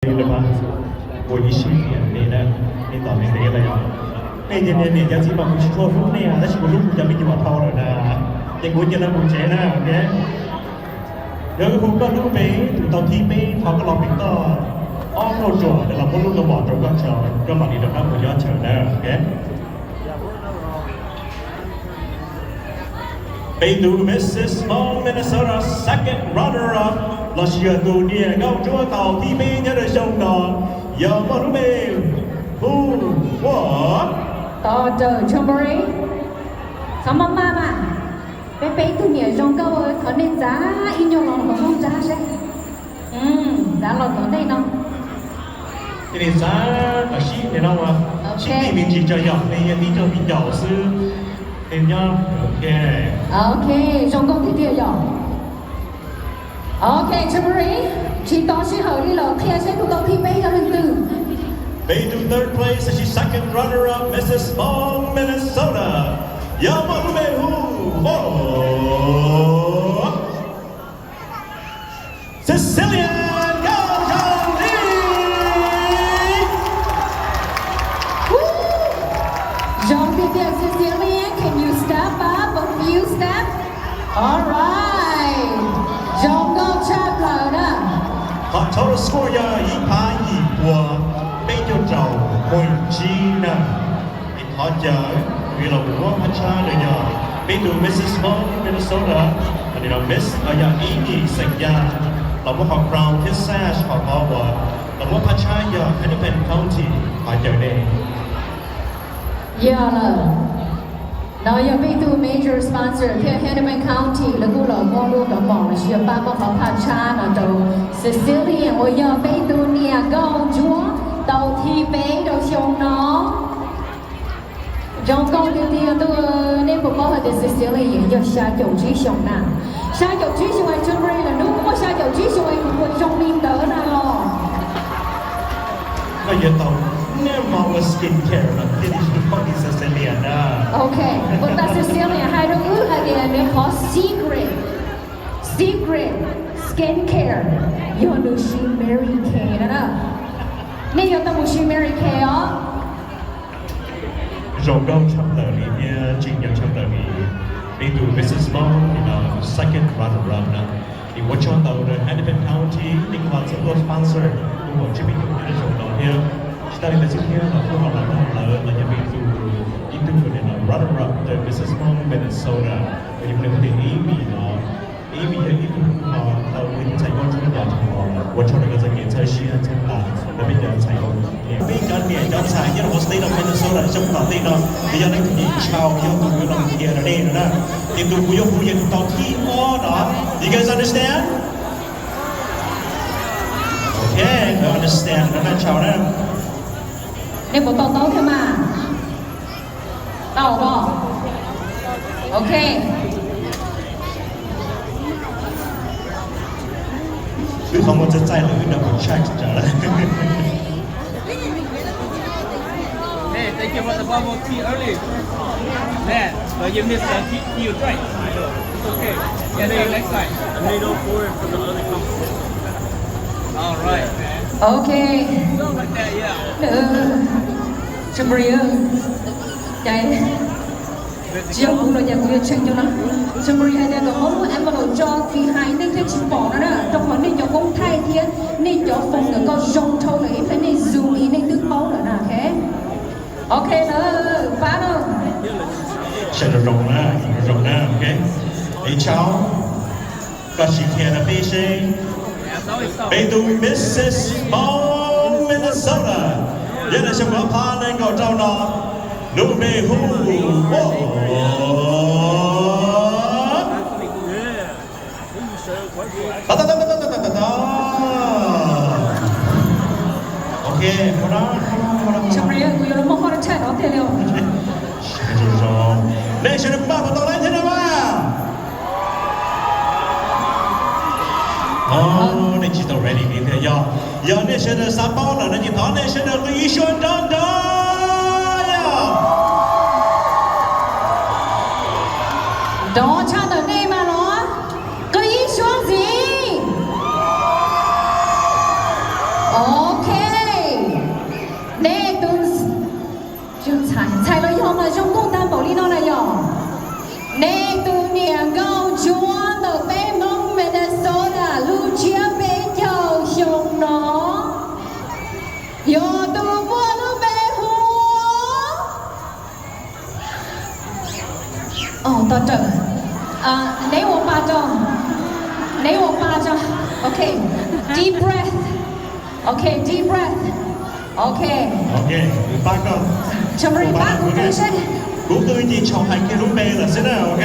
Kuv ib sij niam nej na, nej tom nej teb los yog nej tias niam cov txiv mas kuv tsis tshua hlub nej tab sis kuv hlub kuv cov me nyuam dhau lawm na, ces kuv cia lawv mus tsev na, ok. Yog wb hu koj lub npe, tus tau thib peb thov koj los pem toj ob kauj ruam los muab lub kaus mom rau koj tso, koj mam li rov qab mus nyob chaw na, ok. Peb tus Missus Hmoob Minnesota second runner up los sis yog tus niam nkauj ntsuab tau thib peb nyob rau xyoo no yog muaj lub npe hu ua Daughter Chumari. Txhob maj maj mas, peb peb tug niam zoo nkauj, thov nej txav ib nyuag los hauv nruab nrab seb. Txav los tom ntej no. Cia li txav kom sib nim no, sib tig me ntsis tso yog nej yog tib co viv ncaus xwb. Nyob, ok. Ok, zoo nkauj tiag tiag yog. Ok, Chumari, tsis tos sij hawm li lawm, qhia seb tus tau thib peb yog leej twg. Peb tus third place, she's second runner up, Missus Hmoob Minnesota, yog muaj lub npe hu ua Cecilia Nkauj Zoo Lis. Zoo tiag tiag, Cecilia, can you step up a few steps? All right. Zoo nkauj tshaj plaws na. Qhov total score yog ib phav yim pua peb caug rau point tsib na. Thov caw kuv yuav los mus muab phab tshab los yog peb tus Missus Hmoob Minnesota, Miss, yog Amy xeem Yaj, los muab qhov crown thiab sash, qhov uas los muab phab tshab yog Hennepin County, thov caw nej. Yog lawm, no yog peb tug major sponsor thiab Hennepin County lawv kuj los muab lub kaus mom los sis yog pab muab qhov phab tshab no rau Cecilia uas yog peb tug niam nkauj ntsuab tau thib peb rau xyoo no. Zoo nkauj tiag tiag tub, nej puas paub hais tias Cecilia yog xya caum tsib xyoos na? Xya caum tsib xyoos es Chumari lawm hnub muaj xya caum tsib xyoos es kuv puas zoo li ntawd na los? Koj yuav tau niaj hmo ua skin care los thiaj li paub li Cecilia na. Ok, puas tas Cecilia hais rau wb hais tias nws qhov secret, secret skin care yog nws siv Mary Kay no na. Nej yuav tau mus siv Mary Kay os. Zoo nkauj tshaj plaws li thiab tsim nyog tshaj plaws li peb tus Missus Hmoob nim no second runner up na. Ces ua tsaug ntau rau Hennepin County, nej kuj ho txhua tus sponsor, kuj pom tseb peb caug nyob rau xyoo no thiab. Tsis tas li ntawd xwb thiab los kuj ho los nrog lawv los yog peb tus, ib tug nim no runner up rau Missus Hmoob Minnesota, uas yog nws hu tias Amy no. Amy yog ib tug ho tau ua ib tug ntxhais nkauj ntsuab yam tshaj plaws, ua tsaug rau koj txoj kev txawj siab txhawb nqa rau peb cov ntxhais hauv. Peb cov niam cov ntxhais nyob rau hauv state of Minnesota xyoo tom ntej no, nws yog leej twg, Nchau yog tus yuav los qhia rau nej no na. Ces tus kuv yuav hu yog tus tau thib ob no. You guys understand? Ok, lawv understand no na, Nchau na. Nej puas to taub thiab mas? Tau os. Ok. Wb qhov muag txaij txaij lawm, wb double check tsawv lawm. Hey, thank you for the bubble tea early. Man, but you missed the tea, tea you drank. It's okay. Yeah, see you next time. Tomato forward for the other company. All right, man. Ok. Something like that, yeah. Sabrina, cais, tsis yog kuv los cas kuv yuav tshee rau no. Sabrina hais tias kom muab lub envelope tso behind nej thiaj tsis pom no na, rau qhov nej cov koob thaij thiab nej cov phone ntawm koj zoo dhau lawm ib pliag nej zoom in nej twb paub lawm na, ok. Ok lawm, pab lawm. Sawv daws zoo na, zoo na, ok. Ib tshau, koj sim qhia rau peb seb, peb tus Missus Hmoob Minnesota, yog lawv xyoo ob phav nees nkaum rau no, lub npe hu ua Ok, ua no, ua no, ua no. Tshaj plaws, kuv yuav los muaj heart attack no tiag li os. Nej sawv daws puas maj puas tau laib thiab na mas? Nej tsis tau ready li thiab. Yog, yog nej sawv daws xav paub lawm no ces thov nej sawv daws qw ib suab nrov nrov. Nrov tshaj ntawm nej mas los? Qw ib suab ntxiv. Ok, Ok, nej tus, ntxhais los yog mas zoo nkauj tag npaum li no na yog? Nej tus niam nkauj ntsuab ntawm peb Hmoob Minnesota lub tsiab peb caug xyoo no yog tus muaj lub npe hu Toj Rawm. Neb ua pa tso, neb ua pa tso. Ok, deep breath. Ok, deep breath. Ok. Kuv twb tsis tshua hais kiag lub npe lawm xwb na, ok?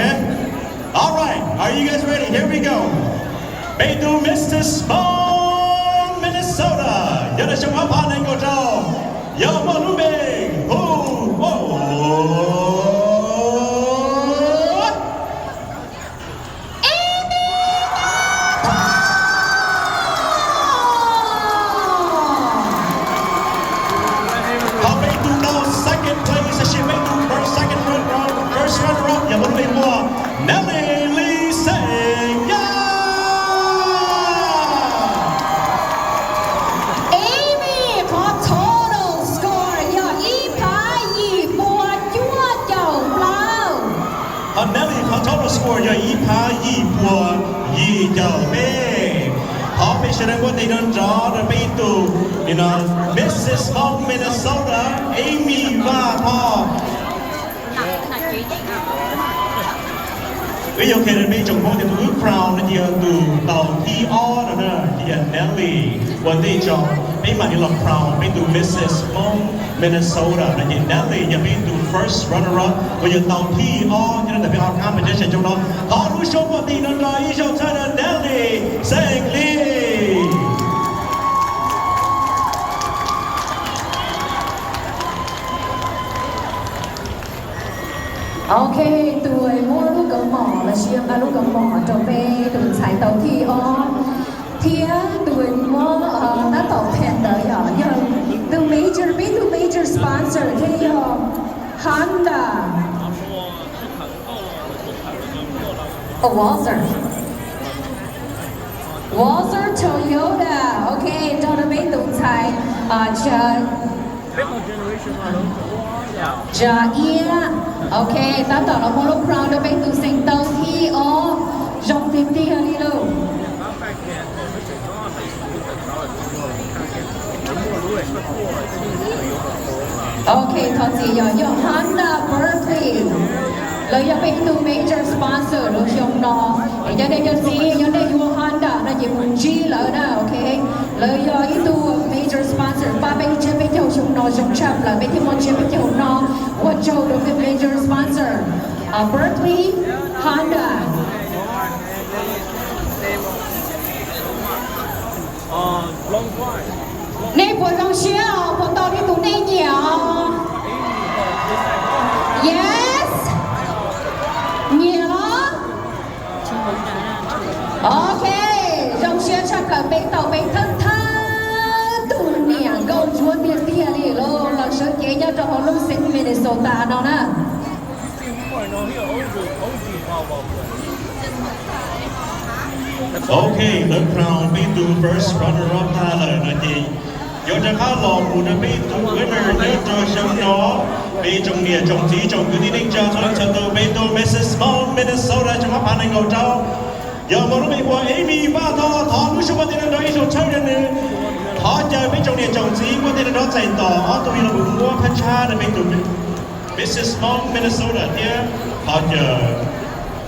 All right, are you guys ready? Here we go. Peb tus Missus Hmoob Minnesota, nyob rau xyoo ob phav nees nkaum rau, yog muaj lub npe hu ua Amy Nab Thoj. Thaum peb tus tau second place, tab sis peb tus first, second runner up, first runner up yog muaj lub npe hu ua Nelly Lis Xeem Yaj. Amy qhov total score yog ib phav yim pua cuaj caum plaub. Ho Nelly qhov total score yog ib phav yim pua yim caum peb. Thov peb sawv daws npuaj tes nrov nrov rau peb ib tug Missus Hmoob Minnesota, Amy Vaj Thoj. Wb yuav qhia rau peb tsoom Hmoob tias tus wb crown no ces yog tus tau thib ob no na, ces yog Nelly. Ua ntej tso peb mam li los crown peb tus Missus Hmoob Minnesota no ces Nelly yog peb tus first runner up uas yog tau thib ob nyob rau ntawm peb hauv competition xyoo no. Thov lub suab npuaj tes nrov nrov ib zaug txhawb rau Nelly Xeem Lis. Ok, tus muab lub kaus mom los sis nqa lub kaus mom rau peb tus ntxhais tau thib ob thiab tus muab tab tom phees ntawd yog, yog tus major, peb tus major sponsor thiab yog Honda. Walther, Walther Toyota. Ok, nrog rau peb tus ntxhais Tsa Iab. Ok, tab tom los muab lub crown rau peb tus xeem tau thib ob. Zoo tiag tiag li lauj. Ok, thov txim yog, yog Honda Berkeley. Lawv yog peb ib tug major sponsor rau xyoo no. Es cov niam cov txiv yog nej yuav Honda no ces mus ntsib lawv na, ok. Lawv yog ib tug major sponsor pab peb tsiab peb caug xyoo no zoo tshaj plaws, peb thiaj muaj tsiab peb caug no. Ua tsaug rau peb major sponsor, Berkeley Honda. Nej puas zoo siab os? Puas tau li tus nej nyiam os? Yes, nyiam los? Ok, zoo siab tshaj plaws peb tau peb thawj thawj tus niam nkauj ntsuab tiag tiag li los sawv cev nyob rau hauv lub xeev Minnesota no na. Ok, lawv crown peb tus first runner up tag lawm no ces yuav rov qab los mus rau peb tus winner nyob rau xyoo no. Peb tsoom niam tsoom txiv tsoom kwv tij neej tsa txhua leej txhua tus, peb tus Missus Hmoob Minnesota xyoo ob phav nees nkaum rau yog muaj lub npe hu ua Amy Vaj Thoj. Thov lub suab npuaj tes nrov nrov ib zaug tshawb rau nws. Thov caw peb tsoom niam tsoom txiv npuaj tes nrov nrov txais tos ob tug los mus muab phab ntshab rau peb tus Missus Hmoob Minnesota thiab thov caw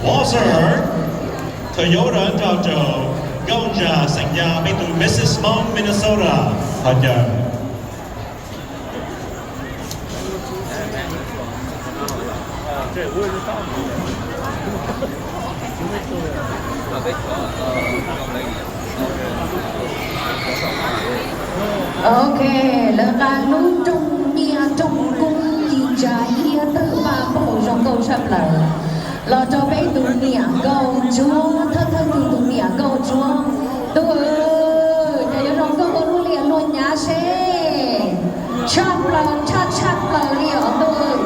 Walther Toyota nrog rau Nkauj Ntsa Xeem Yaj peb tus Missus Hmoob Minnesota. Thov caw. Ok, lawv nqa lub rooj nyiaj rooj kub ci ntsa iab tawg paj npaug zoo nkauj tshaj plaws los rau peb tus niam nkauj ntsuab, thawj thawj tug tus niam nkauj ntsuab. Ntuj, cov yuav zoo nkauj ua luaj li luag nyav seb. Tshaj plaws, tshaj tshaj plaws li os ntuj.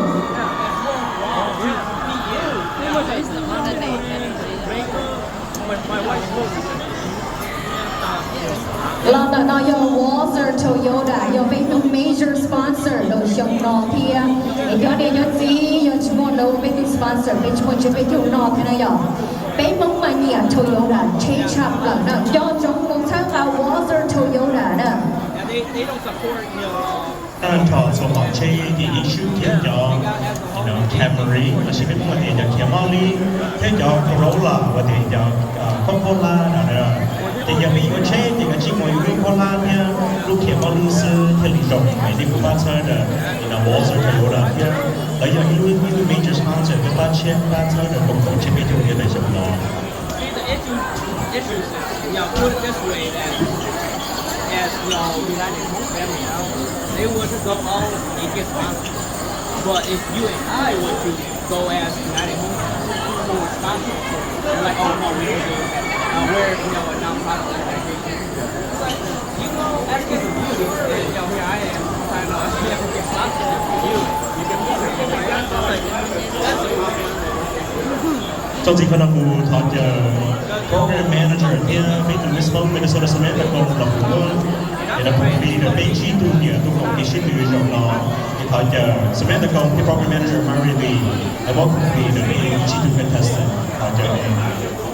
Los ntawm no yog Walser Toyota yog peb tus major sponsor rau xyoo no thiab. Es cov niam cov txiv yog tsis muaj lawv ua peb tus sponsor peb tsis muaj tsiab peb caug no thiab na yog. Peb Hmoob mas nyiam Toyota tsheb tshaj plaws na, nco ntsoov mus txhawb nqa Walser Toyota na. Tag nrho txhua qhov tsheb ces yeej swb kiag cov Camry lossis peb Hmoob tias cov Kia Morning thiab cov Corolla uas tias cov khaub khaub hlab no na. Ces yog peb yuav tsheb ces kav tsij mus yuav lub khaub hlab thiab lub Kia Morning xwb thiaj li zoo, es nej kuj pab txhawb rau Walser Toyota thiab. Lawv yog ib lub ib lub major sponsor thiab pab tsheb pab txhawb rau koom haum tsheb peb caug thiab peb xyoo no. As your United Hmong family now, they want to go all and get sponsors. But if you and I want to go as United Hmong for sponsors, like, oh no, we don't do that. Uh, we're, you know, a non-profit organization. It's like, you go ask us to do this, and, you know, here I am trying to, you know, get sponsorship for you. You can be like, that's a problem. Txuas ntxiv qhov no kuv thov caw program manager thiab peb tus Miss Hmong Minnesota Samantha Koo los kuv muab, es los phooj ywg rau peb tsib tug niam tub koom kev sib tw zaum no. Es thov caw Samantha Koo thiab program manager Mary Lee los muab phooj ywg rau peb tsib tug contestant, thov caw.